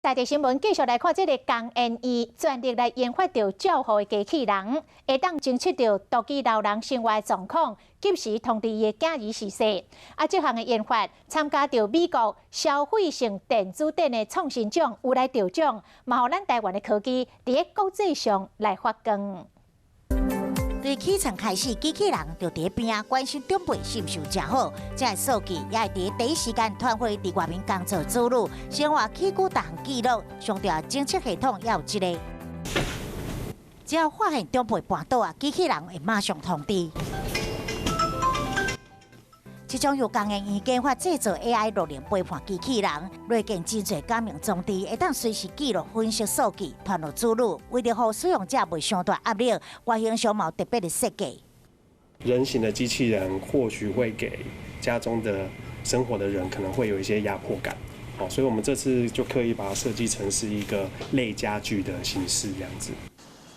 在地新聞繼續來看，這個工研院全力來研發著照護的機器人，會當偵測著獨居老人生活狀況，及時通知伊的囝兒逝世。啊，這項的研發參加著美國消費性電子展的創新獎，有來得獎，嘛予咱台灣的科技佇咧國際上來發光。對起床開始，機器人就佇邊仔關心長輩是毋是有食好，這个數據也會佇第一時間傳回佇外面工作子女，生活起居逐項記錄，上重要偵測系統也有這个。只要發現長輩跋倒啊，機器人會馬上通知。這種由工研院研發製造 AI 樂齡陪伴機器人，內建真濟感應裝置，會當隨時記錄分析數據，傳予子女。為著予使用者袂傷大壓力，外形上嘛有特別的設計。人形的機器人或許會給家中的生活的人可能會有一些壓迫感，好，所以我們這次就刻意把它設計成是一個類家具的形式，這樣子。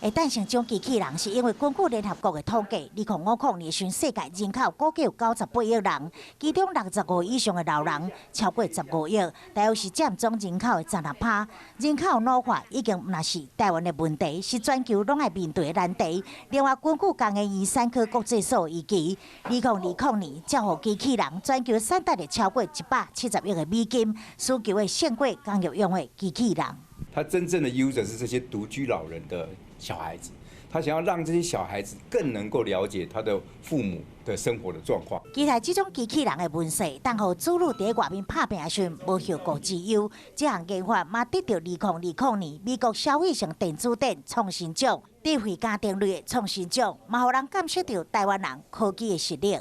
會誕生這種機器人，是因為根據聯合國的統計，2050年時，世界人口估計有98億人，其中65以上的老人超過15億，大約是佔總人口的16%。人口老化已經毋是台灣的問題，是全球攏愛面對的難題。另外，根據工研院產科國際所預期，2020年照護機器人全球產值會超過170億的美金，需求會勝過工業用的機器人。他真正的 user 是這些獨居老人的小孩子，他想要讓這些小孩子更能夠了解他的父母的生活的狀況。期待這種機器人的問世，當予子女佇外面拍拼的時無後顧之憂。這項研發嘛得著2020年美國消費性電子展創新獎、智慧家庭類的創新獎，嘛予人感受著台灣人科技的實力。